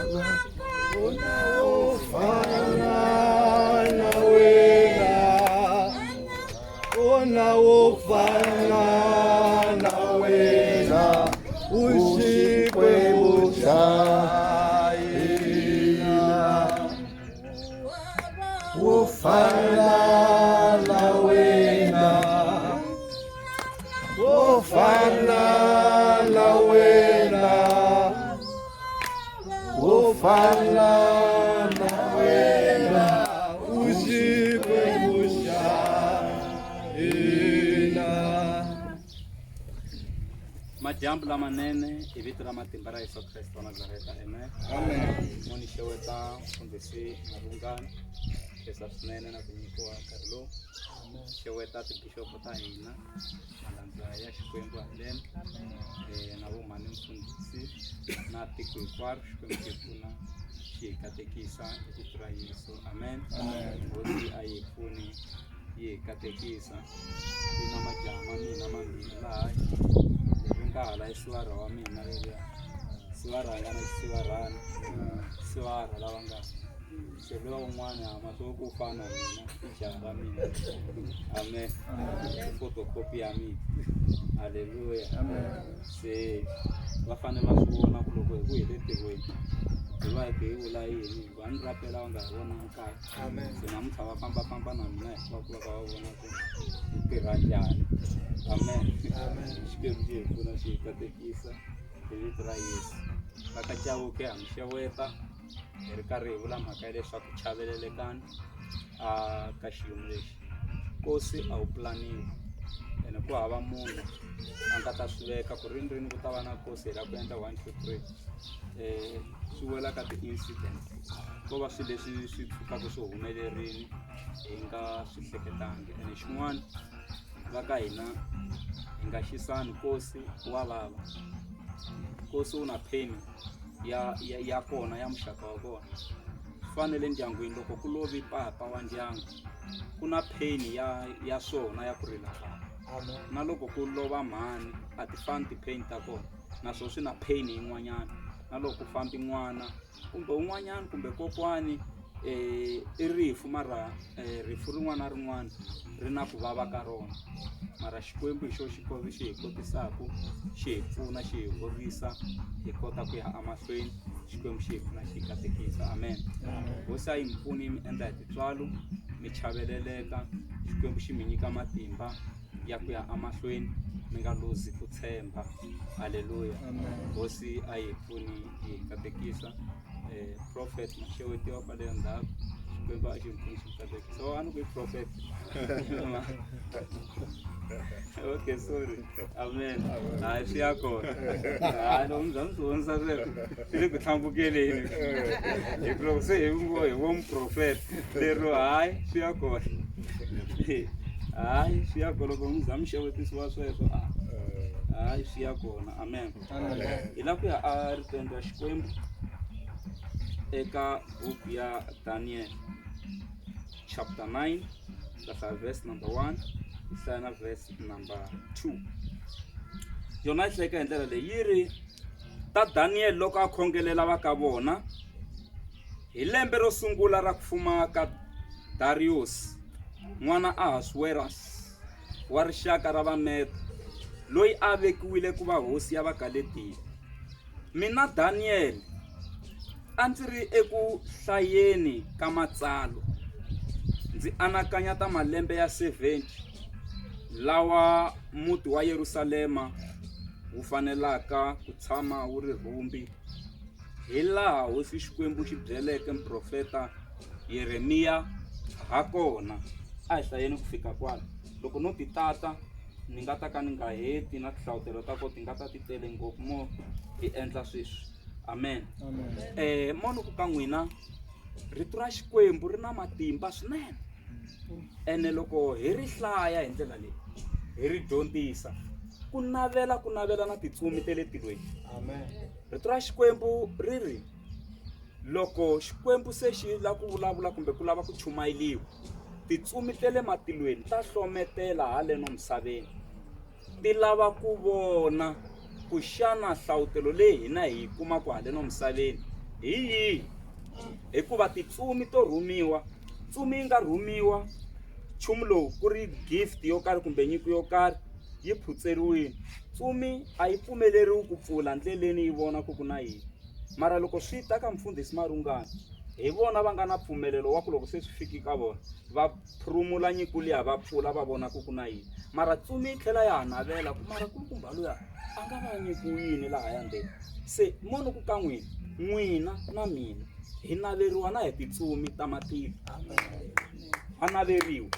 Wo fana na wena, wona wo fana na wena, u Xikwembu xa hina. Wo fana na wena, wo fana na wena, wo fana na wena, u Xikwembu xa hina. Madyambu lamanene hi vito ra matimba ra Yesu Kreste wa Nazareta, amen. Amen. Mo ni xeweta mfundhisi Marungana, khensa swinene na ku nyikiwa nkarhi lowu. Xeweta tibishopo ta hina, malandza ya Xikwembu haleni, na vomhani mfundhisi na tiko hinkwaro. Xikwembu xi pfuna xi hi katekisa hi vito ra Yesu, amen. Hosi a yi pfuni yi hi katekisa. Yi na majaha ma mina mambirhi laha leri nga hala i sivara wa mina leriya sivara a nga na xisivarhana sivara lava nga se luya un'wana ha mahlo ku fana na mina i jaha ra mina amen photocopy ya mina halleluya se va fanele va swi vona ku loko hi ku hi le ntirhweni hi va hi hi vula yini hikuva a ni rapela va nga hi vonanga kaya se namuntlha va fambafamba na mina hinkwako va ka va vona ku hi tirha njhani amen Xikwembu xi hi pfuna xi hi katekisa hi vito ra Yesu va ka Chauke ha mi xeweta hi ri karhi hi vula mhaka ya leswaku chavelelekani a ka xiyimo lexi nkosi a wu pulaniwi ene ku hava munhu a nga ta swi veka ku rini rini ku ta va na nkosi hi lava ku endla 1 2 3 swi wela ka ti-incident ko va swilo leswi swi pfukaka swi humelerile hi nga swi hleketangi ene xin'wana va ka hina hi nga xisani nkosi wa vava nkosi wu na pain ya ya ya kona ya muxaka wa kona swi fanele ndyangwini loko ku lovi papa wa ndyangu ku na pain ya ya swona ya ku rila papa na loko ku lova mhani a ti fani ti-pain ta kona naswona swi na pain yin'wanyana na loko ku fambi n'wana kumbe un'wanyana kumbe kokwani i rifu mara rifu rin'wana na rin'wana ri na ku vava ka rona mara Xikwembu hi xona xi xi hi kotisaku xi hi pfuna xi hi horisa hi kota ku ya emahlweni Xikwembu xi hi pfuna xi hi katekisa amen hosi a yi mi pfuni yi mi endla hi tintswalo mi chaveleleka Xikwembu xi mi nyika matimba ya ku ya emahlweni mi nga luzi ku tshemba halleluya hosi a yi pfuni yi hi katekisa prophet maxewetiwa kwaleyo ndzhaku xikwembu a xi mi pfuni xi mi katekisa o a ni ku i prophet okay sorry amen hayi swi ya kona hayi loko mi za mi swi vonisa sweswo swi le ku tlhambukeleni hi ku loko se hi ngo hi vo muprofeta lero hayi swi ya kona hayi swi ya kona loko mi za mi xewetisiwa sweswo a hayi swi ya kona amen hi lava ku ya a ritweni ra xikwembu eka buku ya daniel chapter 9 ta hlaya verse number 1 hi hlaya na verse number 2 yona yi hlayeka hi ndlela leyi yi ri ta daniel loko a khongelela va ka vona Hi lembe ro sungula ra ku fuma ka Dariyosi n'wana Ahasuerus wa rixaka ra Vameda, loyi a vekiwile ku va hosi ya Vakalediya, mina Daniele a ndzi ri eku hlayeni ka matsalwa, ndzi anakanya ta malembe ya 70 lawa muti wa Yerusalema wu fanelaka ku tshama wu ri rhumbi. Hilaha Hosi Xikwembu xi byeleke muprofeta Yeremiya hakona. A hi hlayeni ku fika kwala. Loko no ti tata ni nga ta ka ni nga heti na tinhlavutelo ta kona ti nga ta ti tele ngopfu mo hi endla sweswi. Amen. Mo ni ku ka n'wina rito ra Xikwembu ri na matimba swinene. Ene loko hi ri hlaya hi ndlela leyi hi ri dyondzisa ku navela ku navela na tintsumi ta le tilweni. Amen. Rito ra Xikwembu ri ri loko Xikwembu se xi lava ku vulavula kumbe ku lava ku chumayeriwa tintsumi ta le matilweni ta hlometela haleno misaveni ti lava ku vona ku xana nhlavutelo leyi hina hi yi kumaka haleno misaveni. Hi yihi? Hikuva titsumi to rhumiwa, ntsumi yi nga rhumiwa nchumu lowu ku ri gift yo karhi kumbe nyiko yo karhi yi phutseriwile. Ntsumi a yi pfumeleriwi ku pfula ndleleni yi vona ku ku na yini. Mara loko swi ta ka mfundhisi Marungana hi vona va nga na mpfumelelo wa ku loko se swi fiki ka vona va phurumula nyiko liya va pfula va vona ku ku na yini. Mara ntsumi yi tlhela ya ha navela ku mara kulukumba luya a nga va nyikiwi yini lahaya ndzeni. Se mo ni ku ka n'wina, n'wina na mina hi naveriwa na hi tintsumi ta matilo. Ha naveriwa.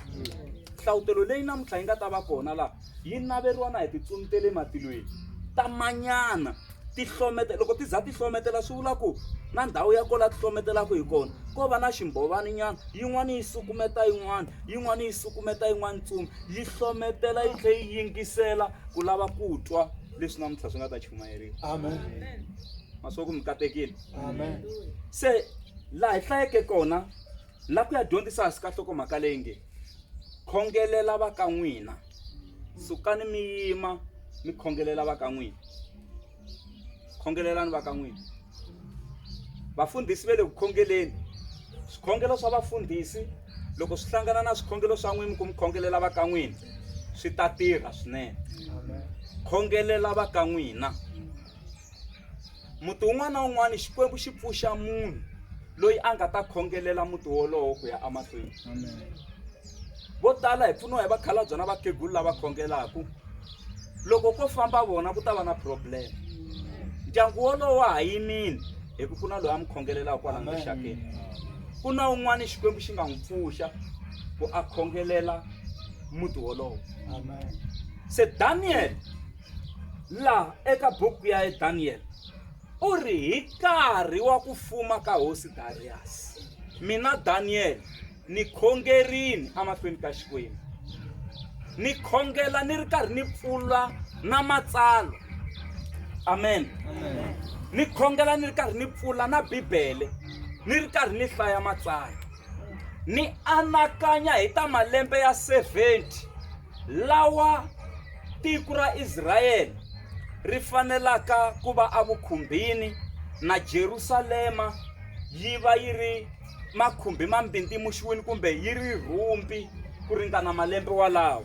Nhlavutelo leyi namuntlha yi nga ta va kona laha yi naveriwa na hi tintsumi ta le matilweni ta manyana ti hlometela loko ti za ti hlometela swi vula ku na ndhawu ya kona ti hlometelaka hi kona ko va na ximbhovani nyana yin'wana yi sukumeta yin'wana yin'wana yi sukumeta yin'wana ntsumi yi hlometela yi tlhe yi yingisela ku lava ku twa leswi namuntlha swi nga ta chumayeriwa Amen. maswo ku mi katekile Amen. Se laha hi hlayeke kona la ku ya dyondzisa hansi ka nhlokomhaka leyi nge khongelela va ka n'wina sukani mi yima mi khongelela va ka n'wina khongelelani va ka n'wina vafundhisi va le ku khongeleni swikhongelo swa vafundhisi loko swi hlangana na swikhongelo swa n'wina ku mi khongelela va ka n'wina swi ta tirha swinene khongelela va ka n'wina Muti wun'wana na wun'wana Xikwembu xi pfuxa munhu loyi a nga ta khongelela muti wolowo ku ya emahlweni. Vo tala hi pfuniwa hi vakhalabya na vakhegulu lava khongelaka. Loko ko famba vona ku ta va na problem. Ndyangu wolowo wa ha yimile hi ku ku na loyi a mi khongelelaka kwala rixakeni. Ku na un'wana Xikwembu xi nga n'wi pfuxa ku a khongelela muti wolowo. Se Daniel Laha eka buku ya Daniel u ri hi nkarhi wa ku fuma ka hosi Darius mina Daniel ni khongerini emahlweni ka Xikwembu ni khongela ni ri karhi ni pfula na matsalwa amen ni khongela ni ri karhi ni pfula na bibele ni ri karhi ni hlaya matsalwa ni anakanya hi ta malembe ya 70 lawa tiko ra Israyele ri fanelaka ku va evukhumbini na Jerusalema yi va yi ri makhumbi ma mbindzimuxiwile kumbe yi ri rhumbi ku ringana malembe walawo.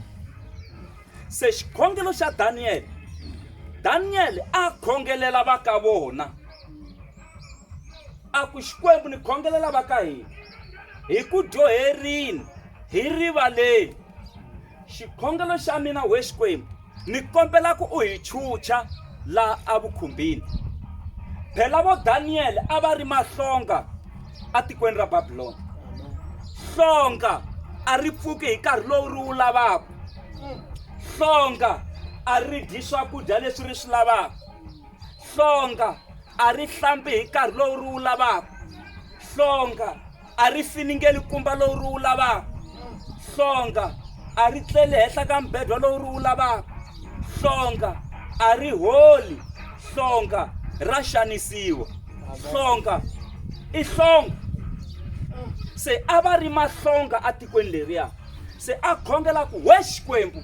Se xikhongelo xa Daniyele, Daniyele a khongelela va ka vona a ku Xikwembu ni khongelela va ka hina hi ku dyoherini hi rivaleni. Xikhongelo xa mina we Xikwembu, ni kombela ku u hi chucha laha evukhumbini. Phela vo Daniyele a va ri mahlonga etikweni ra Babilona. Hlonga a ri pfuki hi nkarhi lowu ri wu lavaka. Hlonga a ri dyi swakudya leswi ri swi lavaka. Hlonga a ri hlambi hi nkarhi lowu ri wu lavaka. Hlonga a ri finingeli nkumba lowu ri wu lavaka. Hlonga a ri tleli henhla ka mbedwa lowu ri wu lavaka. Hlonga a ri holi. Hlonga ra xanisiwa. Hlonga i hlonga. Se a va ri mahlonga atikweni leriya. Se a khongela ku we Xikwembu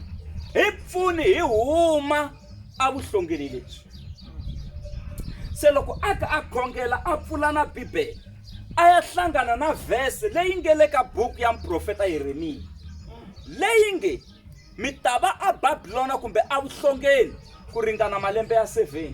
hi pfuni hi huma evuhlongeni lebyi. Se loko a ka a khongela a pfula na Bibele a ya hlangana na vhese leyi nge le ka buku ya muprofeta Yeremiya leyi nge mi ta va eBabilona kumbe evuhlongeni ku ringana malembe ya 70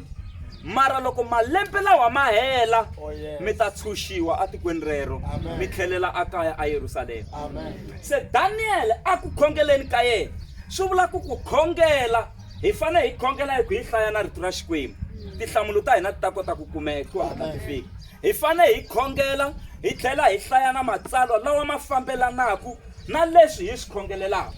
mara loko malembe lawa ma hela Oh, yes. mi ta tshunxiwa etikweni rero Amen. mi tlhelela ekaya eYerusalema Amen. se Daniyele a ku khongeleni ka yena swi vula ku ku khongela hi fanele hi khongela hi ku hi hlaya na rito ra Xikwembu tinhlamulo ta hina ti ta kota ku kumeka ku hatla ti fika hi fanele hi khongela hi tlhela hi hlaya na matsalwa lawa ma fambelanaka na leswi hi swi khongelelaka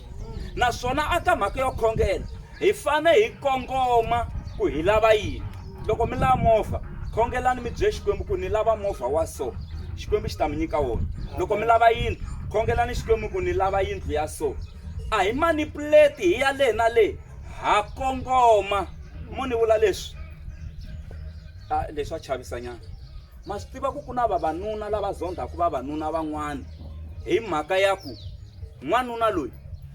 naswona aka mhaka yo khongela hi fanele hi kongoma ku hi lava yini loko mi lava movha khongelani mi bye Xikwembu ku ni lava movha wa so Xikwembu xi ta mi nyika wona loko mi lava yindlu khongelani Xikwembu ku ni lava yindlu ya so a hi manipulate hi ya le na le ha kongoma mo ni vula leswi a leswi swa chavisa nyana ma swi tiva ku ku na vavanuna lava zondhaku vavanuna van'wana hi mhaka ya ku n'wanuna loyi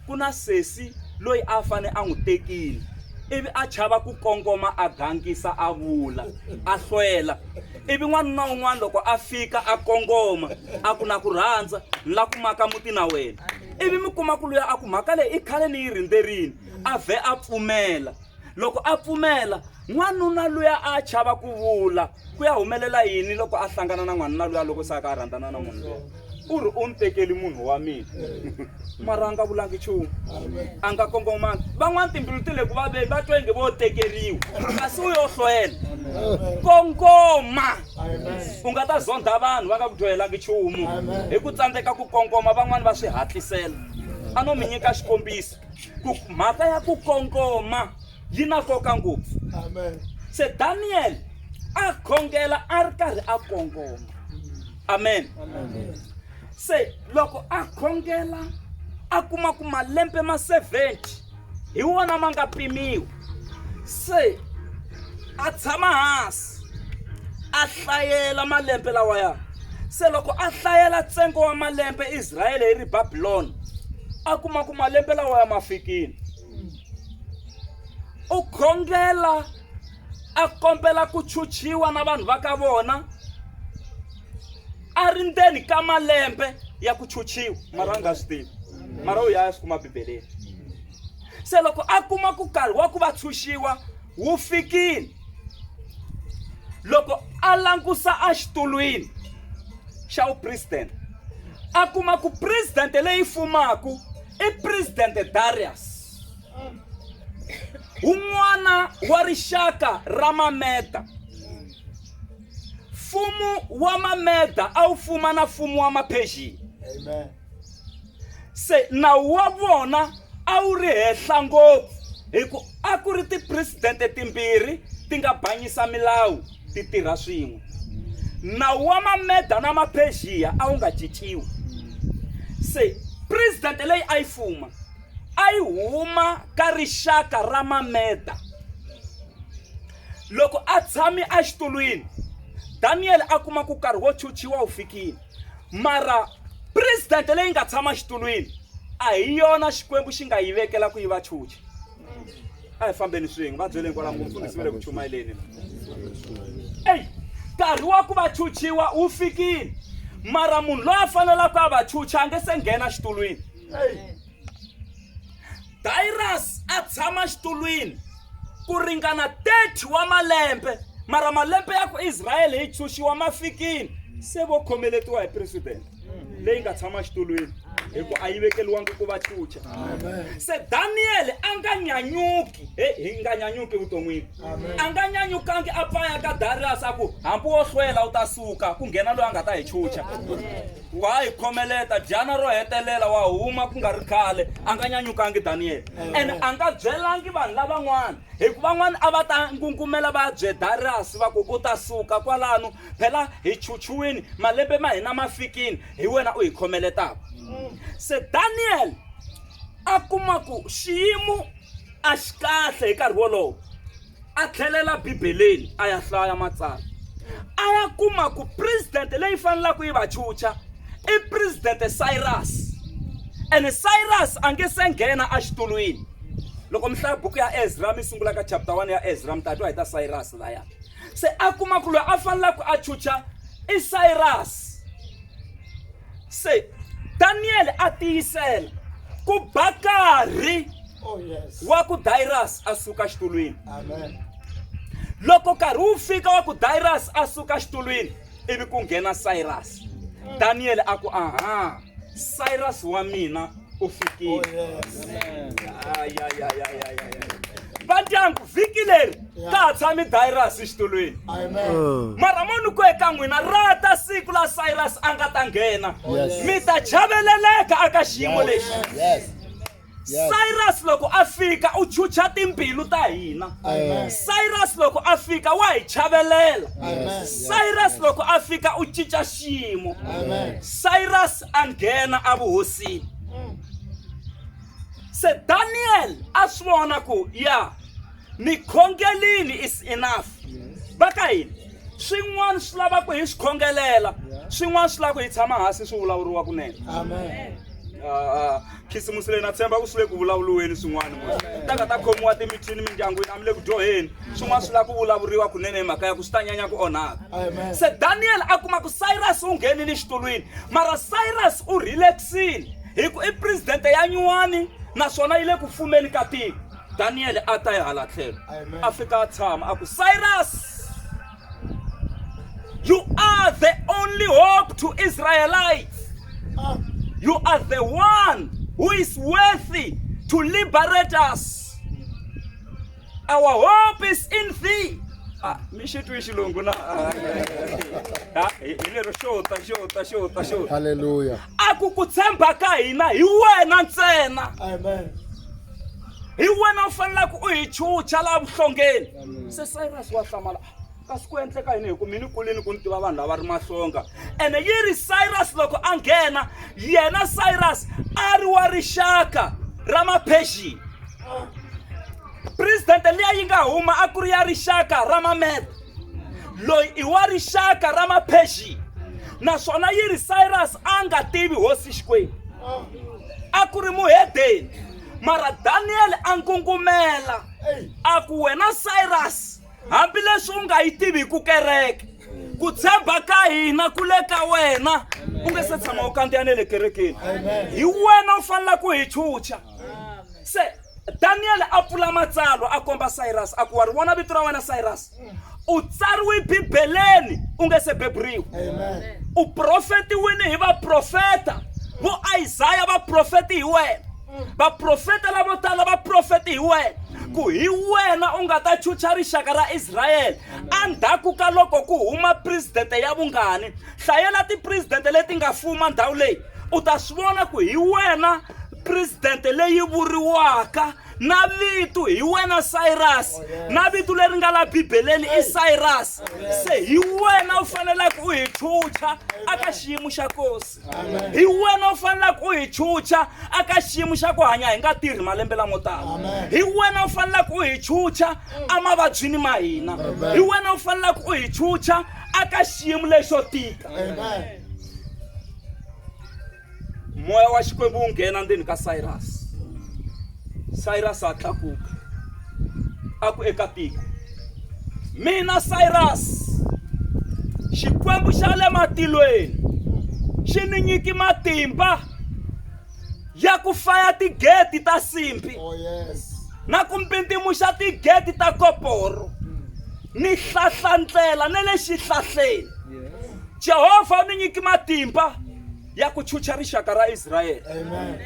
ku na sesi loyi a fane a n'wi tekile ivi a chava ku kongoma a gangisa a vula a hlwela Ivi n'wanuna un'wana loko a fika a kongoma a ku na ku rhandza ni la ku maka muti na wena. Ivi mi kuma ku luya a ku mhaka leyi i khale ni yi rindzerile a vhe a pfumela. Loko a pfumela n'wanuna luya a chava ku vula ku ya humelela yini loko a hlangana na n'wanuna luya loko se a ka a rhandzana na munhu luya u ri u ni tekeli munhu wa mina mara a nga vulangi nchumu a nga kongomanga van'wana timbilu ti le ku vaveni va twa inge vo tekeriwa kasi u yo hlwela kongoma u nga ta zondha vanhu va nga ku dyohelangi nchumu hi ku tsandzeka ku kongoma van'wana va swi hatlisela a no mi nyika xikombiso ku mhaka ya ku kongoma yi na nkoka ngopfu se Daniel a khongela a ri karhi a kongoma amen se loko a khongela a kuma ku malembe ma 70 hi wona ma nga pimiwa se a tshama hansi a hlayela malembe lawaya se loko a hlayela ntsengo wa malembe Israyele yi ri Babilona a kuma ku malembe lawaya ma fikile u khongela a kombela ku chuchiwa na vanhu va ka vona a ri ndzeni ka malembe ya ku chuchiwa mara a nga swi tivi mara u ya swi kuma bibeleni se loko a kuma ku nkarhi wa ku va tshunxiwa wu fikile loko a langusa exitulwini xa vupresident a kuma ku president leyi fumaku i president Darius un'wana wa rixaka ra Mameda mfumo wa Mameda a wu fuma na mfumo wa Maphezhiya se nawu wa vona a wu ri henhla ngopfu hi ku a ku ri tipresidente timbirhi ti nga banyisa milawu ti tirha swin'we nawu wa mameda na maphezhiya a wu nga cinciwi se presidente leyi a yi fuma a yi huma ka rixaka ra mameda loko a tshame exitulwini Daniel a kuma ku nkarhi wo chuchiwa wu fikile mara president leyi nga tshama xitulwini a hi yona xikwembu xi nga yi vekela ku yi va chucha a hi fambeni swin'we va byeleni kwalaho ku mfundhisi va le ku chumayeleni eyi nkarhi wa ku va chuchiwa wu fikile mara munhu loyi a fanelaka a va chucha a nge se nghena xitulwini Darius a tshama xitulwini ku ringana 30 wa malembe mara malembe ya ku Israyele yi tshunxiwa ma fikile se vo khomeletiwa hi president leyi nga tshama xitulwini hi ku a yi vekeliwangi ku va chucha se Daniyele a nga nyanyuki he hi nga nyanyuki vuton'wini a nga nyanyukangi a pfaya ka Darius a ku hambi wo hlwela u ta suka ku nghena loyi a nga ta hi chucha wa hi khomeleta dyana ro hetelela wa huma ku nga ri khale a nga nyanyukangi daniyele ene a nga byelangi vanhu lavan'wana hikuva van'wana a va ta ngungumela va bye darius va ku u ta suka kwalano phela hi chuchuwini malembe ma hina ma fikini hi wena u hi khomeletaka se daniel a kuma ku xiyimo a xi kahle hi nkarhi wolowo a tlhelela bibeleni a ya hlaya matsalwa a ya kuma ku president leyi fanelaka yi va chucha i president Cyrus ene Cyrus a nge se nghena exitulwini loko mi hlaya buku ya Ezra mi sungula ka chapter 1 ya Ezra mi ta twa hi ta Cyrus laya se a kuma ku loyi a fanelaka a chucha i Cyrus se Daniel a tiyisela ku ba karhi Oh, yes. wa ku Darius a suka xitulwini Amen. loko nkarhi wu fika wa ku Darius a suka xitulwini ivi ku nghena Cyrus Daniel a ku aha Cyrus wa mina u Oh, fikile yes. Ay, ay, ay, ay, ay, ay, ay. va ndyangu vhiki leri ka ha tshami Darius xitulwini Amen. mara mo ni ku eka n'wina ra ta siku la Cyrus a nga ta nghena Yes. mi ta chaveleleka aka xiyimo lexi Yes. Yes. Cyrus loko a fika u chucha timbilu ta hina Amen. Cyrus loko a fika wa hi chavelela Amen. Cyrus loko a fika u cinca xiyimo Amen. Cyrus a nghena evuhosini se Daniel a swi vona ku ya ni khongelini is enough va ka hina swin'wana swi lava ku hi swi khongelela swin'wana swi lava ku hi tshama hansi swi vulavuriwa kunene Amen. Khisimusi leyi na tshemba ku swi le ku vulavuriweni swin'wana mos ta ka ta khomiwa timithini mindyangwini a mi le ku dyoheni swin'wana swi lava ku vulavuriwa kunene hi mhaka ya ku swi ta nyanya ku onhaka. Se Daniel a kuma ku Cyrus u nghenile xitulwini, mara Cyrus u relaxile hi ku i presidente ya nyuwani naswona yi le ku fumeni ka tiko. Daniel a ta hi hala tlhelo a fika a tshama a ku, Cyrus, you are the only hope to Israelites. You are the one who is worthy to liberate us. Our hope is in thee. Ah, mi xi twi xilungu na ah, hi lero xota xota xota xota. Hallelujah. A ku ku tshemba ka hina hi wena ntsena. Amen. Hi wena u faneleke u hi chucha laha vuhlongeni. Se Cyrus wa hlamala kasi ku endleka yini hi ku mi ni kulini ku ni tiva vanhu lava ri mahlonga ene yi ri Cyrus loko a nghena yena Cyrus a ri wa rixaka ra Mapersia. Presidente liya yi nga huma a ku ri ya rixaka ra Mamede. Loyi i wa rixaka ra Mapersia. Naswona yi ri Cyrus a nga tivi hosi Xikwembu. A ku ri muhedeni. Mara Daniel a ngungumela a ku wena Cyrus hambileswi u nga yi tiviku kereke ku tshemba ka hina ku le ka wena u nge se tshama u kandziya ne le kerekeni hi wena u fanele ku hi chucha se Daniyele a pfula matsalwa a komba Cyrus a ku wa ri vona vito ra wena Cyrus u tsariwe Bibeleni u nge se beburiwa u profetiwile hi vaprofeta vo Isaya va profeti hi wena vaprofeta lavo tala va profeti hi wena ku hi wena u nga ta chucha rixaka ra Israyele endzhaku ka loko ku huma presidente ya vungani hlayela tipresidente leti nga fuma ndhawu leyi u ta swi vona ku hi wena presidente leyi vuriwaka na vito hi wena Cyrus na vito leri nga la Bibeleni i Cyrus se hi wena u faneleke u hi chucha aka xiyimo xa kosi hi wena u faneleke u hi chucha aka xiyimo xa ku hanya hi nga tirhi malembe lamo tala hi wena u faneleke u hi chucha emavabyini ma hina hi wena u faneleke u hi chucha aka xiyimo lexo tika. Moya wa Xikwembu wu nghena ndzeni ka Cyrus. Cyrus a tlakuka a ku eka tiko, Mina Cyrus, Xikwembu xa le matilweni xi ni nyiki matimba ya ku faya tigeti ta simbi Oh, yes. na ku mbindzimuxa tigeti ta koporo ni hlahla ndlela ne le xihlahleni. Jehovha u ni nyiki matimba ya ku chucha rixaka ra Israyele. Amen.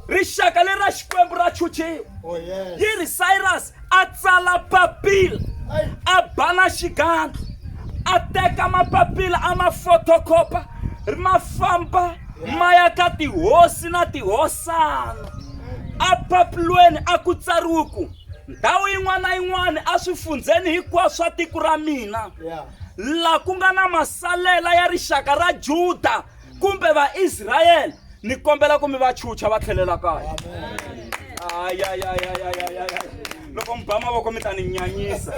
Rixaka leri ra Xikwembu ra chuchiwa. Oh, yes. Yi ri Cyrus a tsala papila Hey. a ba na xigandlo a teka mapapila a ma photocopy ma famba ma ya ka tihosi na tihosana a papilweni a ku tsariwe ku ndhawu yin'wana na yin'wana eswifundzheni hinkwaswo swa tiko ra mina Yeah. la ku nga na masalela ya rixaka ra Juda kumbe Vaisrayele ni kombela ku mi va chucha va tlhelela kaya. Ayayayayayaya loko mi ba mavoko mi ta ni nyanyisa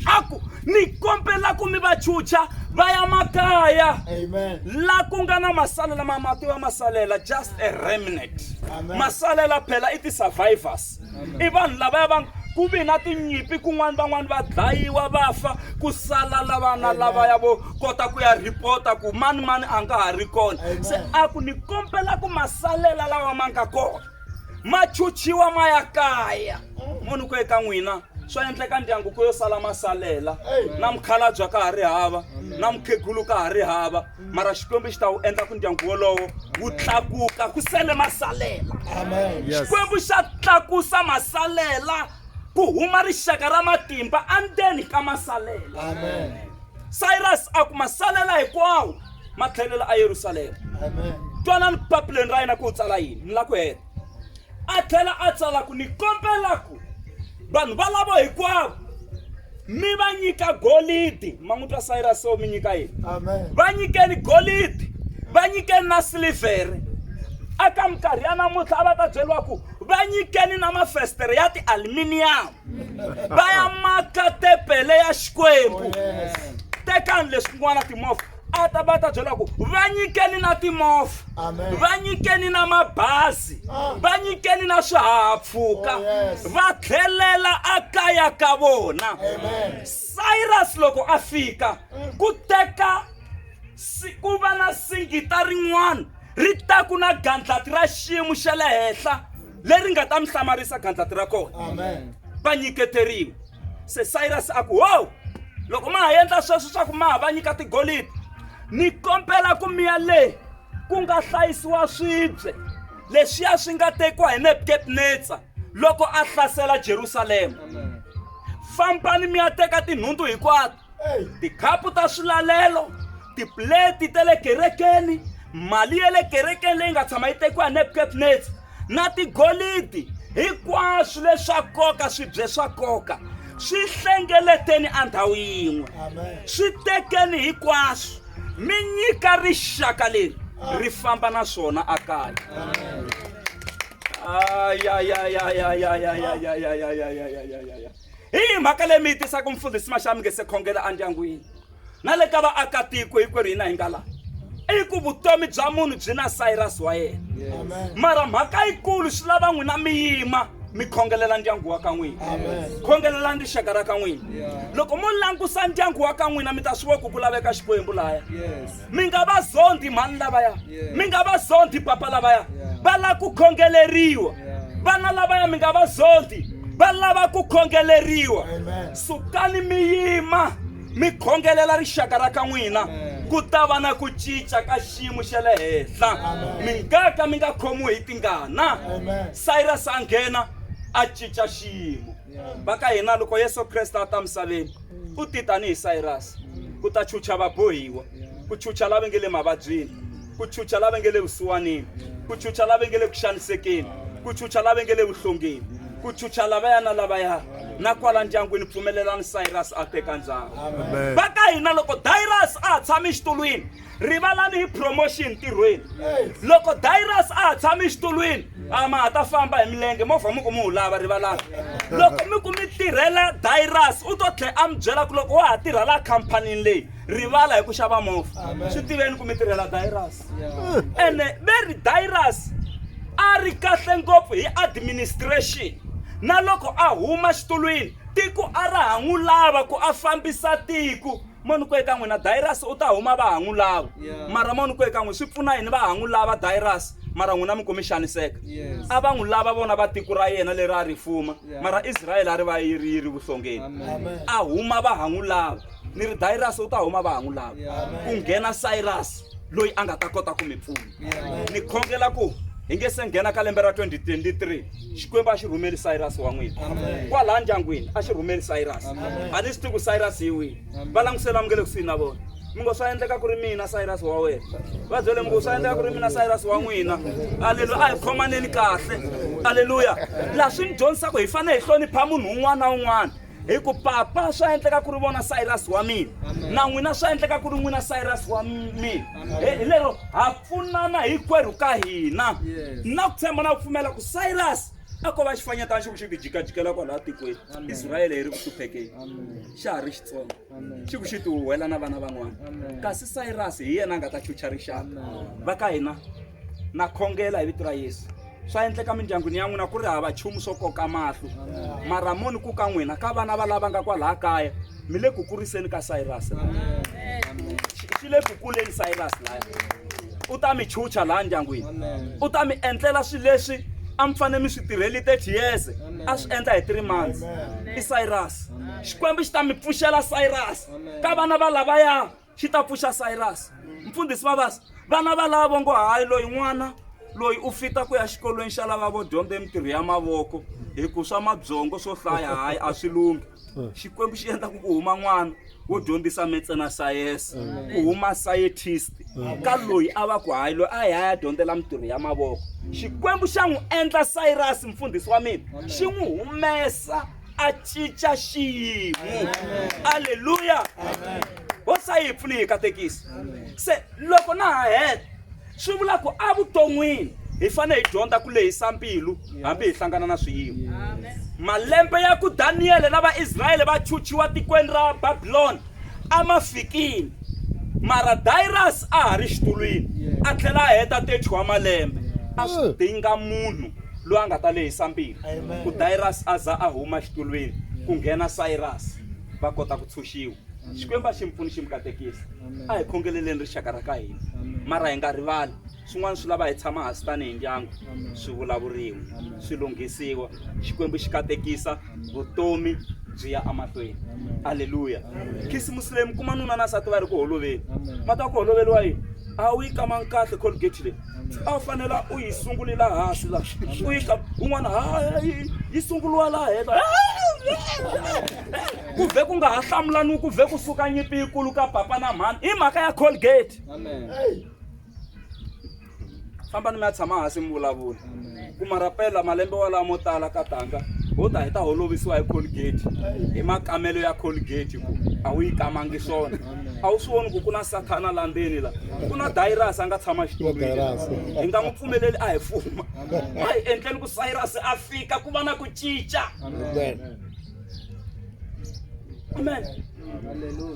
a ku ni kombela ku mi va chucha va ya makaya Amen. la ku nga na masalela ma mati wa masalela just a remnant Amen. masalela phela i ti-survivors i vanhu lavaya va ku vi na tinyimpi kun'wana van'wana va dlayiwa va fa ku sala lavana lavaya vo kota ku ya ripota ku mani mani a nga ha ri kona se a ku ni kombela ku masalela lawa ma nga kona ma chuchiwa ma ya kaya munhu ku eka n'wina swa endleka ndyangu ku yo sala masalela na mukhalabya ka ha ri hava na mukhegulu ka ha ri hava mara Xikwembu xi ta wu endla ku ndyangu wolowo wu tlakuka ku sele masalela. Amen. Yes. Xikwembu xa tlakusa masalela ku huma rixaka ra matimba endzeni ka masalela. Amen. Cyrus a ku masalela hinkwawo ma tlhelela eYerusalema. Amen. Twanani papileni ra yena ku u tsala yini ni la ku heta. A tlhela a tsala ku ni kombela ku vanhu valavo hinkwavo mi va nyika golidi ma n'wi twa Cyrus o mi nyika yini Amen. va nyikeni golidi va nyikeni na silivhere aka minkarhi ya namuntlha a va ta byeriwa ku va nyikeni na mafestere ya ti-aluminium va ya maka tempele ya Xikwembu Yes. tekani leswin'wana timovha A ta va ta byela ku va nyikeni na timovha, va nyikeni na mabazi, Ah. va nyikeni na swihahampfhuka, Oh, yes. va tlhelela akaya ka vona. Amen. Cyrus loko a fika ku teka ku va na singita rin'wana ri ta ku na gandlati ra xiyimo xa le henhla leri nga ta mi hlamarisa gandlati ra kona. Amen. Va nyiketeriwa. Se Cyrus a ku, "Ho! Loko ma ha endla sweswo swa ku ma ha va nyika tigolidi, ni kombela ku mi ya le ku nga hlayisiwa swibye leswiya swi nga tekiwa hi Nebukadnetsa loko a hlasela Jerusalema. Fambani mi ya teka tinhundzu hinkwato, tikhapu ta swilalelo, tipuleti ta le kerekeni, mali ya le kerekeni leyi nga tshama yi tekiwa hi Nebukadnetsa na tigolidi, hinkwaswo leswa nkoka, swibye swa nkoka swi hlengeleteni endhawu yin'we, swi tekeni hinkwaswo mi nyika rixaka leri ri famba na swona akaya. Ayayayayayayayayayayayayayaya. Hi yihi mhaka leyi mi yi tisaka mfundhisi Mashami nge se khongela endyangwini na le ka vaakatiko hinkwerhu hina hi nga laha? I ku vutomi bya munhu byi na Cyrus wa yena. Mara mhaka yikulu swi lava n'wina mi yima mi khongelela ndyangu wa ka n'wina. Khongelelani rixaka ra ka n'wina. Loko mo langusa ndyangu wa ka n'wina mi ta swi vona ku ku laveka Xikwembu lahaya. Mi nga va zondi mhani lavaya, mi nga va zondi papa lavaya, va lava ku khongeleriwa. Vana lavaya mi nga va zondi, va lava ku khongeleriwa. Sukani mi yima mi khongelela rixaka ra ka n'wina, ku ta va na ku cinca ka xiyimo xa le henhla. Mi nga ka mi nga khomiwi hi tingana. Cyrus a nghena a cinca xiyimo. Va ka hina loko Yesu Kreste a ta misaveni u ti tanihi Cyrus ku ta chucha vabohiwa, ku chucha lava nge le mavabyini, ku chucha lava nge le vusiwanini, ku chucha lava nge le ku xanisekeni, ku chucha lava nge le vuhlongeni, ku chucha lavaya na lavaya. Na kwala ndyangwini pfumelelani Cyrus a teka ndzhawu. Va ka hina loko Darius a ha tshame xitulwini, rivalani hi promotion ntirhweni. Loko Darius a ha tshame xitulwini, a ma ha ta famba hi milenge, movha mi ku mi wu lava, rivalani. Loko mi ku mi tirhela Darius, u to tlhela a mi byela ku loko wa ha tirha laha khampanini leyi, rivala hi ku xava movha. Swi tiveni ku mi tirhela Darius. Ene ve ri Darius a ri kahle ngopfu hi administration. Na loko a huma xitulwini, tiko a ra ha n'wi lava ku a fambisa tiko. Moni ku eka n'wina Darius u ta huma va ha n'wi lava. Mara moni ku eka n'wina swi pfuna yini va ha n'wi lava Darius mara n'wina mi ku mi xaniseka? A va n'wi lava vona va tiko ra yena leri a ri fuma, mara Israyele a ri va yi ri yi ri vuhlongeni. A huma va ha n'wi lava. Ni ri Darius u ta huma va ha n'wi lava. Ku nghena Cyrus loyi a nga ta kota ku mi pfuna. Ni khongela ku hi nge se nghena ka lembe ra 2023 Xikwembu a xi rhumeli Cyrus wa n'wina. Kwalaha ndyangwini a xi rhumeli Cyrus. A ni swi tivi ku Cyrus hi wihi. Va langusela mi nge le kusuhi na vona. Mi ngo swa endleka ku ri mina Cyrus wa wena. Va byele mi ku swa endleka ku ri mina Cyrus wa n'wina. Aleluya, a hi khomaneni kahle. Aleluya. Laha swi ni dyondzisa ku hi fanele hi hlonipha munhu un'wana na un'wana. Hi ku papa swa endleka ku ri vona Cyrus wa mina, na n'wina swa endleka ku ri n'wina Cyrus wa mina. Hi lero ha pfunana hinkwerhu ka hina. Na ku tshemba na ku pfumela ku Cyrus a ko va xifanyetana xi ku xi tijikajikela kwalaha tikweni. Israyele yi ri ku hluphekeni, xa ha ri xitsongo, xi ku xi tihuhwela na vana van'wana. Kasi Cyrus hi yena a nga ta chucha rixaka. Va ka hina na khongela hi vito ra Yesu. Swa endleka mindyangwini ya n'wina ku ri hava nchumu swo koka mahlo, mara moni ku ka n'wina ka vana va lava nga kwalaha kaya mi le ku kuriseni ka Cyrus. Xi le ku kuleni Cyrus laya. U ta mi chucha laha ndyangwini, u ta mi endlela swilo leswi a mi fanele mi swi tirheli 30 years, a swi endla hi 3 months. I Cyrus. Xikwembu xi ta mi pfuxela Cyrus ka vana va lavaya. Xi ta pfuxa Cyrus. Mfundhisi Mabasa, vana va lava ngo hayi loyi n'wana loyi u fita ku ya xikolweni xa lava vo dyondza mintirho ya mavoko hi ku swa mabyongo swo hlaya hayi a swi lunghi. Xikwembu xi endla ku ku huma n'wana wo dyondzisa metse na sayense, ku huma scientist ka loyi a va ku hayi loyi a ya ya dyondzela mintirho ya mavoko. Xikwembu xa n'wi endla Cyrus mfundhisi wa mina, xi n'wi humesa a cinca xiyimo. Aleluya. Hosi a yi hi pfuni hi katekisa. Se loko na ha heta swi vula ku evuton'wini hi fanele hi dyondza ku lehisa mbilu hambi hi hlangana na swiyimo. Malembe ya ku Daniyele na Vaisrayele va chuchiwa tikweni ra Babilona a ma fikile. Mara Darius a ha ri xitulwini a tlhela a heta 30 wa malembe a swi dinga munhu loyi a nga ta lehisa mbilu ku Darius a za a huma xitulwini ku nghena Cyrus va kota ku tshunxiwa. Xikwembu a xi mi pfuni xi mi katekisa. A hi khongeleleni rixaka ra ka hina mara hi nga rivali swin'wana swi lava hi tshama hansi tanihi ndyangu swi vulavuriwa swi lunghisiwa Xikwembu xi katekisa vutomi byi ya emahlweni aleluya khisimusi leyi mi kuma nuna na nsati va ri ku holoveni ma ta ku holoveriwa yini a wu yi kamangi kahle colgate leyi a wu fanela u yi sungulela hansi la u yi ka un'wana ha yi sunguriwa laha henhla ku vhe ku nga ha hlamulaniwi ku vhe kusuka nyimpi yikulu ka papa na mhani hi mhaka ya colgate fambani mi ya tshama hansi mi vulavula ku marapela malembe walamo tala ka tanga ho ta hi ta holovisiwa hi colgate hi makamelo ya colgate ku a wu yi kamangi swona a wu swi voni ku ku na sathana la ndzeni la ku na dayirasi a nga tshama xitulwini hi nga n'wi pfumeleli a hi fuma a hi endleni ku Cyrus a fika ku va na ku cinca amen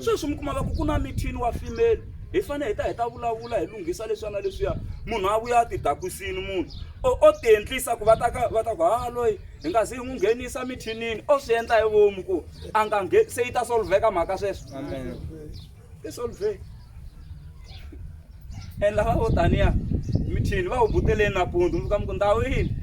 sweswi mi kuma va ku ku na mithini wa female hi fanele hi ta hi ta vulavula hi lunghisa leswiya na leswiya munhu a vuya a ti dakusini munhu o o ti endlisa ku va ta ka va ta ku ha loyi hi nga zi hi n'wi nghenisa mithinini o swi endla hi vomu ku a nga se yi ta solveka mhaka sweswo i solve and lava vo taniya mithini va hubuteleni nampundzu mi fika mi ku ndhawu yini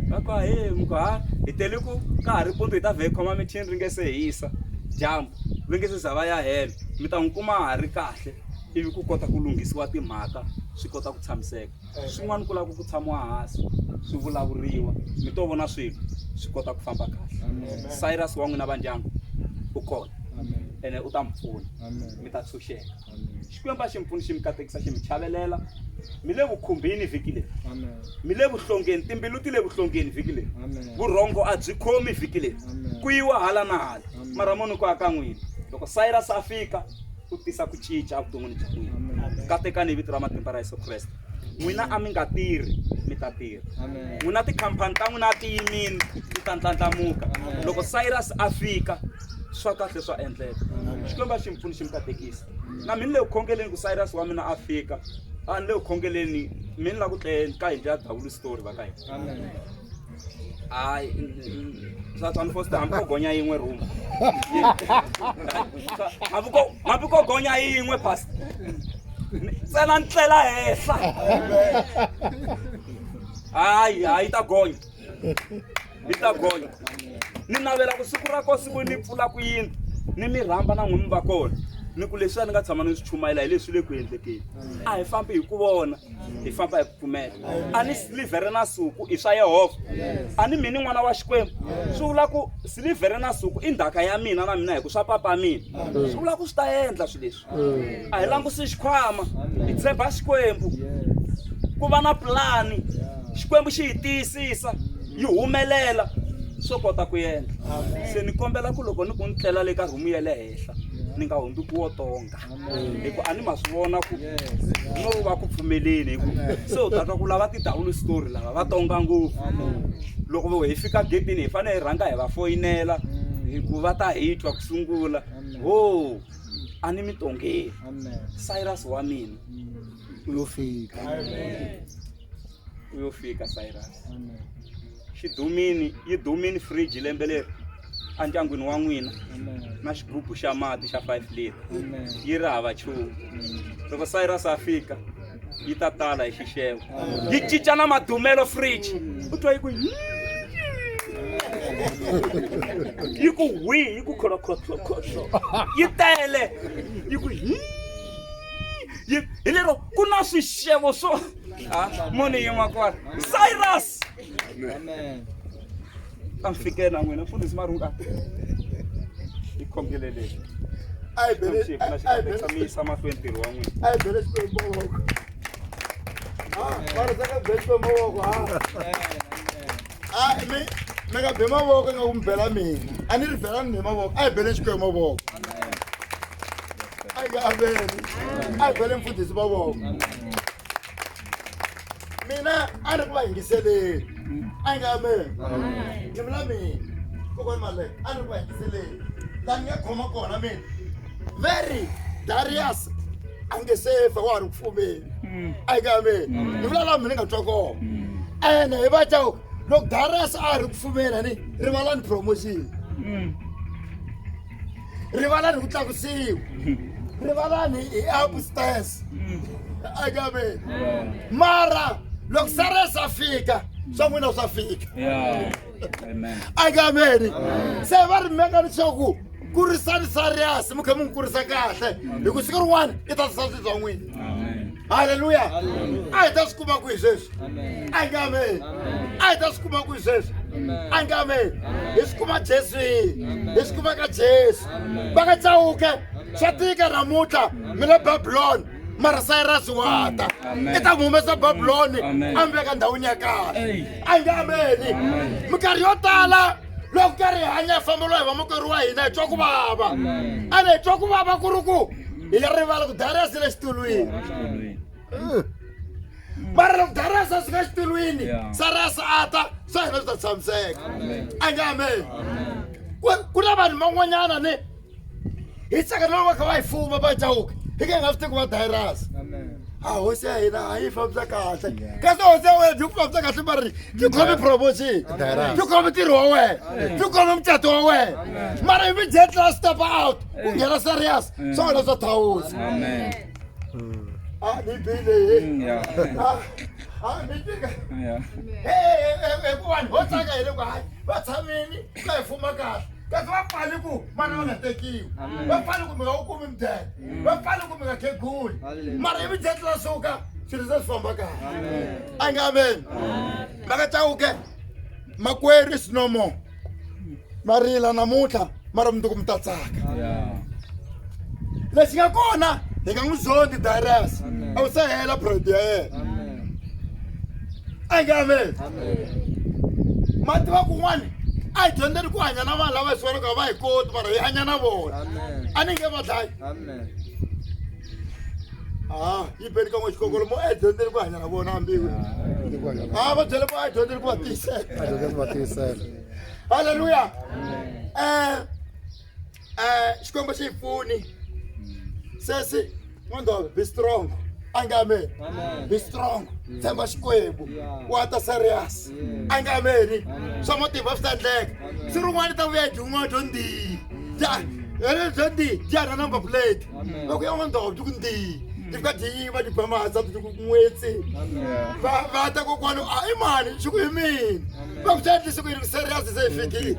va ku ahee mi ku ha hi tele ku ka ha ri mpundzu hi ta vhe hi khoma mithini ri nge se hisa dyambu ri nge se za va ya hela mi ta n'wi kuma ha ri kahle ivi ku kota ku lunghisiwa timhaka swi kota ku tshamiseka swin'wana ku lava ku tshamiwa hansi swi vulavuriwa mi to vona swilo swi kota ku famba kahle Cyrus wa n'wina va ndyangu u kona ene u ta mi pfuna mi ta tshunxeka Xikwembu a xi mi pfuni xi mi katekisa xi mi chavelela mi le vukhumbini vhiki leri mi le vuhlongeni timbilu ti le vuhlongeni vhiki leri vurhongo a byi khomi vhiki leri ku yiwa hala na hala mara munhu ku aka n'wina loko Cyrus a fika u tisa ku cinca evuton'wini bya n'wina katekani hi vito ra matimba ra Yesu Kreste n'wina a mi nga tirhi mi ta tirha n'wina tikhampani ta n'wina a ti yimini ti ta ndlandlamuka loko Cyrus a fika swa kahle swa endleka Xikwembu a xi mi pfuni xi mi katekisa na mi ni le ku khongeleni ku Cyrus wa mina a fika a ni le ku khongeleni mi ni la ku tleni ka yindlu ya dawulu story va ka hina hayi swa Foster hambi ko gonya yin'we room hambi ko hambi ko gonya yin'we pastor ntsena ni tlela henhla hayi hayi ta gonya yi ta gonya ni navela ku siku ra ko siku ni pfula ku yindlu ni mi rhamba na n'wi mi va kona ni ku leswiya ni nga tshama ni swi chumayela hi leswi le ku endlekeni a hi fambi hi ku vona hi famba hi ku pfumela a ni silivhere na suku i swa yehovha a ni mini n'wana wa xikwembu swi vula ku silivhere na suku i ndzhaka ya mina na mina hi ku swa papa mina swi vula ku swi ta endla swilo leswi a hi langusi xikhwama hi tshemba xikwembu ku va na pulani xikwembu xi hi tiyisisa yi humelela swo kota ku endla se ni kombela ku loko ni ku ni tlela le ka rhumu ya le henhla ni nga hundzuki wo tonga hi ku a ni ma swi vona ku no va ku pfumeleni hi ku se u ta twa ku lava ti-down story lava va tonga ngopfu loko hi fika getini hi fanele hi rhanga hi va foyinela hi ku va ta hi twa ku sungula ho a ni mi tongeli Cyrus wa mina u yo fika u yo fika Cyrus xi dumini yi dumini fridge lembe leri endyangwini wa n'wina na xigubu xa mati xa 5 liter yi ri hava nchumu loko Cyrus a fika yi ta tala hi xixevo yi cinca na madumelo fridge u twa yi ku yi ku hwi yi ku kholokholokholo yi tele yi ku hi hi lero ku na swixevo swo munhu yin'we kwala Cyrus a mi fikela n'wina mfundhisi Marunga hi khongeleleni a hi bele a hi bele mi yisa mahlweni ntirho wa n'wina a hi bele Xikwembu mavoko ah mara saka bele Xikwembu mavoko ha ah mi mi nga be mavoko nga ku mi bela mina a ni ri belani mi mavoko a hi bele Xikwembu mavoko a hi nga aveni a hi bele mfundhisi mavoko mina a ni ku va yingiseleni a yi nga amen ni vula mina kokwani male a ni ku va yingiseleni laha ni nga khoma kona mina very darius A nge se fa wa ha ri ku fumeni. A yi ka amen. Ni vula laha mina ni nga twa kona. Ene hi va Chauke loko Darius a ha ri ku fumeni ni rivalani promotion. Rivalani ku tlakusiwa. Rivalani hi upstairs. A yi ka amen. Mara loko Cyrus a fika swa n'wina swa fika. A yi ka amen. Se va ri meka leswaku kurisani Cyrus mi kha mi n'wi kurisa kahle hi ku siku rin'wana i ta tisa swilo swa n'wina. Halleluya. A hi ta swi kuma kwihi sweswi? A hi nge amen. A hi ta swi kuma kwihi sweswi? A hi nge amen. Hi swi kuma Jesu hi swi kuma ka Jesu. Va ka Chauke swa tika namuntlha mi le Babylon mara Cyrus wa ta i ta n'wi humesa Babylon a mi veka ndhawini ya kahle. A hi nge amen. Minkarhi yo tala loko karhi hi hanya hi fambeliwa hi vamakwerhu wa hina hi twa ku vava. Ene hi twa ku vava ku ri ku hi ya rivala ku Darius le xitulwini. Mara loko Darius a suka xitulwini Cyrus a ta swa hina swi ta tshamiseka. A nge amen. Ku na vanhu van'wanyana ni hi tsaka na loko va kha va hi fuma va Chauke hi ka hi nga swi tivi ku va Darius. A hosi ya hina a yi fambisa kahle kasi hosi ya wena byi ku fambisa kahle mara ti khome promotion ti khome ntirho wa wena ti khome mucato wa wena mara immediately a step out ku nghena serious swa wena swa thawusa. A ni bile a mi tika hikuva vanhu vo tsaka hi le ku hayi va tshamini ka hi fuma kahle kasi va pfali ku vana va nga tekiwi va pfali ku mi nga wu kumi mudende va pfali ku mi nga kheguli mara immediately la suka swilo se swi famba kahle. A nge amen. Va ka Chauke makwerhu is no more ma rila namuntlha mara mundzuku mi ta tsaka. Lexi nga kona hi nga n'wi zondi Darius a wu se hela project ya yena. A nge amen. Ma tiva kun'wani a hi dyondzeni ku hanya na vanhu lava hi swi vonaka va hi koti mara hi hanya na vona. A ni nge va dlayi. A yi beni kan'we xikongolo mo a hi dyondzeni ku hanya na vona hambiwe. A va byele mo a hi dyondzeni ku va tiyisela. Halleluya. Xikwembu xi hi pfuni. Sesi n'wandhove be strong. A nge amen. Be strong. Tshemba Xikwembu. Wa ta serious. A nge amen. Swa matimba swi ta endleka. Siku rin'wana ta vuya dyin'wana dyo ndii. Dya ndii dya na number plate. Loko ya n'wandhove dyi ku ndii. Ti fika dyi yiva dyi ba mahasa dyi ku n'wetsi. Va va ta kokwani a i mani xi ku hi mina. Va ku swi endlise ku yini serious se yi fikile.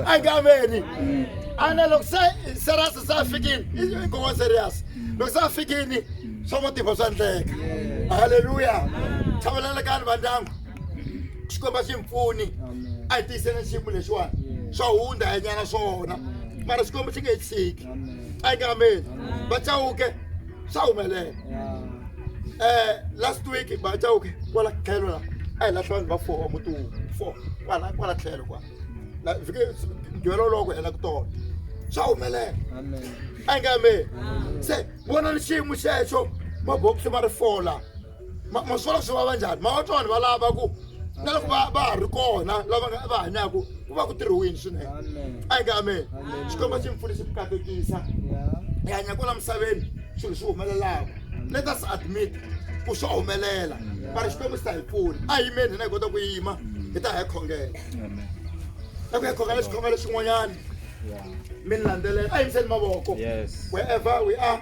A nge amen. Ana loko se serious se a fikile i kokwa serious. Loko se a fikile swa matimba swa endleka. Halleluya. Chavelelekani va ndyangu. Xikwembu a xi mi pfuni. A hi tiyiseni xiyimo lexiwani. Swa hundza hi nyana swona. Mara Xikwembu xi nge hi tshiki. A nge amen. Va Chauke swa humelela. Last week va Chauke kwala tlhelo la a hi lahla vanhu va 4 muti wun'we 4 kwala kwala tlhelo kwala. La vhiki mugqivela lowu ku hela ku tona. Swa humelela. A nge amen. Se vonani xiyimo xexo mabokisi ma ri 4 la. Ma swi vona swi vava njhani? Ma va twa vanhu va lava ku na loko va va ha ri kona lava nga va hanyaka ku va ku tirhiwini swinene. A nge amen. Xikwembu xi mi pfuni xi mi katekisa. Hi hanya kwala misaveni swilo swi humelelaka. Let us admit ku swa humelela. Mara Xikwembu xi ta hi pfuna. A hi yimeni hina hi kota ku yima hi ta hi khongela. Na ku ya khongela xikhongelo xin'wanyana. Mi ni landzelela. A hi yimiseni mavoko. Wherever we are,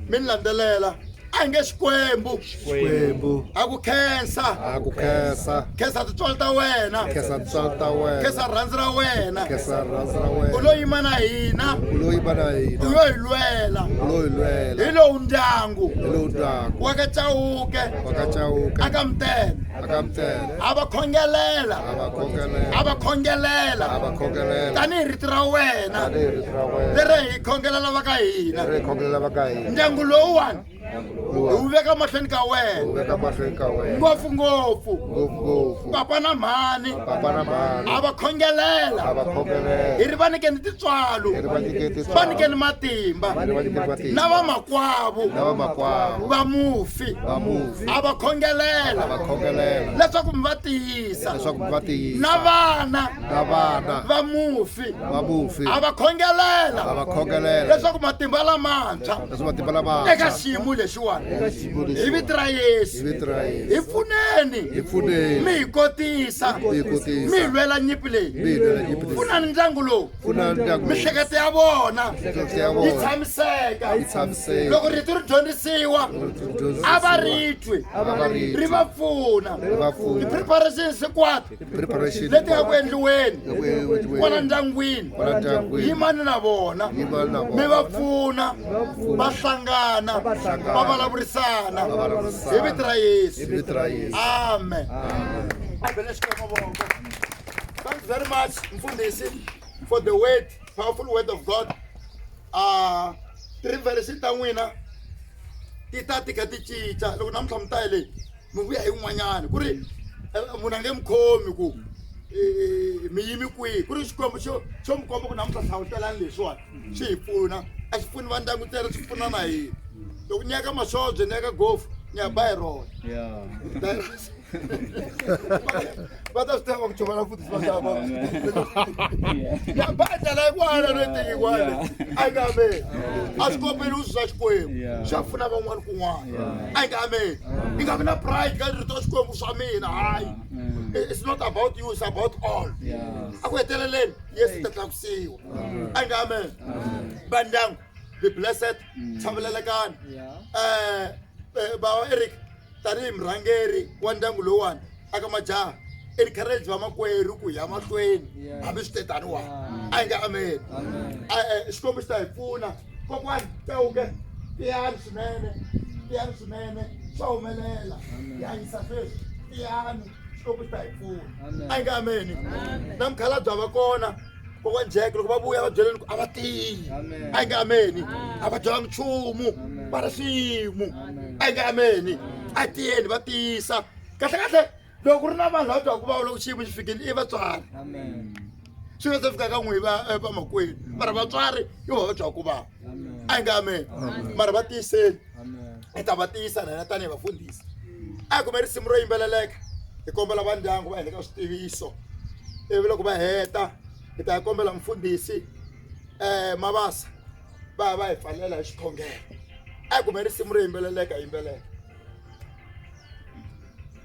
mi ni landzelela. A hi nge Xikwembu. Xikwembu. A ku khensa. A ku khensa. Khensa tintswalo ta wena. Khensa tintswalo ta wena. Khensa rirhandzu ra wena. Khensa rirhandzu ra wena. U lo yima na hina. U lo yima na hina. U lo hi lwela. U lo hi lwela. Hi lowu ndyangu. Hi lowu ndyangu. Wa ka Chauke. Wa ka Chauke. A ka Mtele. A ka Mtele. A va khongelela. A va khongelela. A va khongelela. A va khongelela. Tanihi rito ra wena. Tanihi rito ra wena. Leri hi khongelela va ka hina. Leri hi khongelela va ka hina. Ndyangu lowuwani. Hi wu veka mahlweni ka wena. Veka mahlweni ka wena. Ngopfungopfu. Ngopfungopfu. Papa na mhani. Papa na mhani. A va khongelela. A va khongelela. Hi ri va nyikeni tintswalo. Hi ri va nyikeni tintswalo. Va nyikeni matimba. Hi ri va nyikeni matimba. Na vamakwavo. Na vamakwavo. Va mufi. Va mufi. A va khongelela. A va khongelela. Leswaku mi va tiyisa. Leswaku mi va tiyisa. Na vana. Na vana. Va mufi. Va mufi. A va khongelela. A va khongelela. Leswaku matimba lamantshwa. Leswaku matimba lamantshwa. Eka xiyimo lexiwani. Eka xiyimo lexiwani. Hi vito ra Yesu. Hi vito ra Yesu. Hi pfuneni. Hi pfuneni. Mi hi kotisa. Mi hi kotisa. Mi hi lwela nyimpi leyi. Mi hi lwela nyimpi leyi. Pfunani ndyangu lowu. Pfunani ndyangu lowu. Mihleketo ya vona. Mihleketo ya vona. Yi tshamiseka. Yi tshamiseka. Loko rito ri dyondzisiwa. A va ri twi. A va ri twi. Ri va pfuna. Ri va pfuna. Ti-preparations hinkwato. Preparation Leti nga ku endliweni. Nga ku endliweni. Kwala ndyangwini. Kwala ndyangwini. Yimani na vona. Yimani na vona. Mi va pfuna. Va hlangana. Va vulavurisana. Va vulavurisana. Hi vito ra Yesu. Hi vito ra Yesu. Amen. Amen. Bele Xikwembu mavoko. Thanks very much, Mfundhisi, for the word, powerful word of God. Ti-revelation ta n'wina ti ta tika ti cinca loko namuntlha mi ta hi leyi mi vuya hi yin'wanyana ku ri munhu a nge mi khomi ku mi yimi kwihi ku ri Xikwembu xo xo mi komba ku namuntlha hlawutelani leswiwani swi hi pfuna a xi pfuni va ndyangu ntsena swi pfuna na hina loko ni ya ka mashoje ni ya ka gofu ni ya ba hi rona va ta swi tiva ku chuvela futhi swi va ya ba ndlela yin'wana no tiki yin'wana a yi nga amen a swi kombeli u swa Xikwembu swa pfuna van'wana kun'wana a yi nga amen yi nga vi na pride ka rito ra Xikwembu swa mina hayi it's not about you it's about all a ku heteleleni Yesu ta tlakusiwa a yi nga amen va ndyangu be blessed chavelelekani bava Eric tanihi murhangeri wa ndyangu lowuwani aka majaha encourage vamakwerhu ku ya mahlweni hambi swi te taniwani a yi nga amen Xikwembu xi ta hi pfuna kokwani Chauke tiyani swinene tiyani swinene swa humelela hi hanyisa sweswi tiyani Xikwembu xi ta hi pfuna a yi nga ameni na mukhalabye va kona kokwani Jack loko va vuya va byeleni ku a va tiyi a yi nga ameni a va byelanga nchumu va ri swiyimo a yi nga ameni a tiyeni va tiyisa kahle kahle loko ku ri na vanhu lava twaka ku vava loko xiyimo xi fikile i vatswari swi nga se fika ka n'wi va vamakwenu mara vatswari yo va va twa ku vava a yi nga ameni mara va tiyiseni hi ta va tiyisa na hina tanihi vafundhisi a hi kume risimu ro yimbeleleka hi kombela va ndyangu va hi nyika switiviso ivi loko va heta hi ta kombela mfundhisi Mabasa va ya va hi pfalela hi xikhongelo a hi kume risimu ro yimbeleleka hi yimbelela.